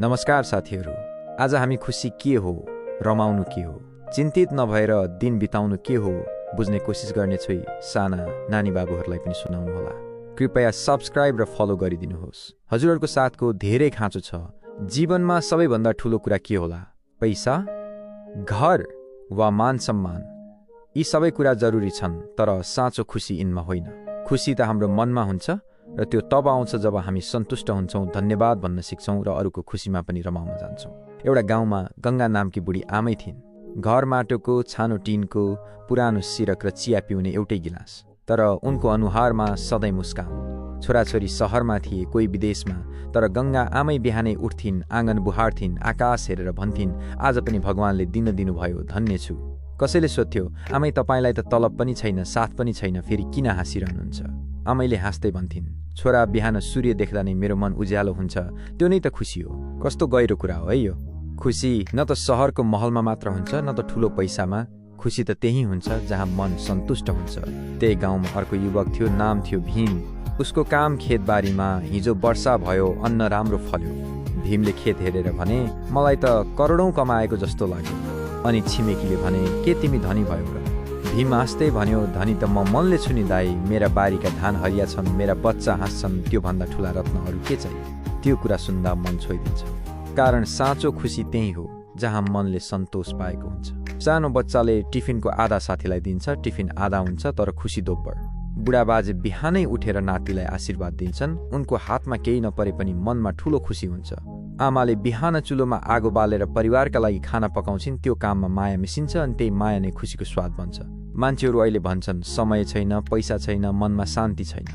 नमस्कार साथीहरू, आज हामी खुसी के हो, रमाउनु के हो, चिन्तित नभएर दिन बिताउनु के हो बुझ्ने कोसिस गर्नेछु। साना नानी बाबुहरूलाई पनि सुनाउनु होला। कृपया सब्स्क्राइब र फलो गरिदिनुहोस्। हजुरहरूको साथको धेरै खाँचो छ। जीवनमा सबैभन्दा ठूलो कुरा के होला? पैसा, घर वा मान सम्मान? यी सबै कुरा जरुरी छन्, तर साँचो खुसी यिनमा होइन। खुसी त हाम्रो मनमा हुन्छ र त्यो तब आउँछ जब हामी सन्तुष्ट हुन्छौँ, धन्यवाद भन्न सिक्छौँ र अरूको खुसीमा पनि रमाउन जान्छौँ। एउटा गाउँमा गङ्गा नामकी बुढी आमै थिइन्। घर माटोको, छानो टिनको, पुरानो सिरक र चिया पिउने एउटै गिलास, तर उनको अनुहारमा सधैँ मुस्कान। छोराछोरी शहरमा थिए, कोही विदेशमा, तर गङ्गा आमै बिहानै उठ्थिन्, आँगन बुहार्थिन्, आकाश हेरेर भन्थिन्, आज पनि भगवानले दिन दिनुभयो, धन्य छु। कसैले सोध्थ्यो, आमै तपाईँलाई त तलब पनि छैन, साथ पनि छैन, फेरि किन हाँसिरहनुहुन्छ? आमैले हाँस्दै भन्थिन्, छोरा, बिहान सूर्य देख्दा नै मेरो मन उज्यालो हुन्छ, त्यो नै त खुसी हो। कस्तो गहिरो कुरा हो है यो। खुसी न त सहरको महलमा मात्र हुन्छ, न त ठुलो पैसामा। खुसी त त्यही हुन्छ जहाँ मन सन्तुष्ट हुन्छ। त्यही गाउँमा अर्को युवक थियो, नाम थियो भीम। उसको काम खेतबारीमा। हिजो वर्षा भयो, अन्न राम्रो फल्यो। भीमले खेत हेरेर भने, मलाई त करोडौँ कमाएको जस्तो लाग्यो। अनि छिमेकीले भने, के तिमी धनी भयो र? भीम हाँस्दै भन्यो, धनी त म मनले छु नि दाई, मेरा बारीका धान हरिया छन्, मेरा बच्चा हाँस्छन्, त्योभन्दा ठुला रत्नहरू के चाहिए? त्यो कुरा सुन्दा मन छोइदिन्छ। कारण साँचो खुसी त्यही हो जहाँ मनले सन्तोष पाएको हुन्छ। सानो बच्चाले टिफिनको आधा साथीलाई दिन्छ, टिफिन आधा हुन्छ, तर खुसी दोब्बर। बुढाबाजे बिहानै उठेर नातिलाई आशीर्वाद दिन्छन्, उनको हातमा केही नपरे पनि मनमा ठूलो खुसी हुन्छ। आमाले बिहान चुलोमा आगो बालेर परिवारका लागि खाना पकाउँछिन्, त्यो काममा माया मिसिन्छ, अनि त्यही माया नै खुसीको स्वाद बन्छ। मान्छेहरू अहिले भन्छन्, समय छैन, पैसा छैन, मनमा शान्ति छैन।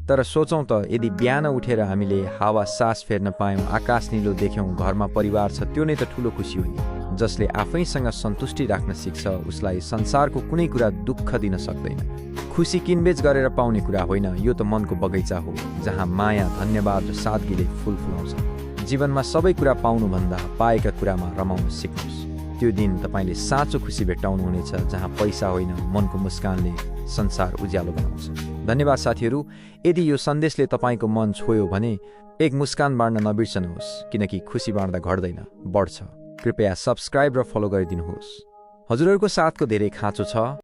तर सोचौँ त, यदि बिहान उठेर हामीले हावा सास फेर्न पायौँ, आकाश निलो देख्यौँ, घरमा परिवार छ, त्यो नै त ठूलो खुसी हो नि। जसले आफैसँग सन्तुष्टि राख्न सिक्छ, उसलाई संसारको कुनै कुरा दुःख दिन सक्दैन। खुसी किनबेच गरेर पाउने कुरा होइन, यो त मनको बगैँचा हो जहाँ माया, धन्यवाद र सादगीले फुल फुलाउँछ। जीवनमा सबै कुरा पाउनुभन्दा पाएका कुरामा रमाउन सिक्नुहोस्। त्यो दिन तपाईँले साँचो खुसी भेट्टाउनुहुनेछ जहाँ पैसा होइन, मनको मुस्कानले संसार उज्यालो बनाउँछ। धन्यवाद साथीहरू। यदि यो सन्देशले तपाईँको मन छोयो भने एक मुस्कान बाँड्न नबिर्सनुहोस्, किनकि खुसी बाँड्दा घट्दैन, बढ्छ। कृपया सब्स्क्राइब र फलो गरिदिनुहोस्। हजुरहरूको साथको धेरै खाँचो छ।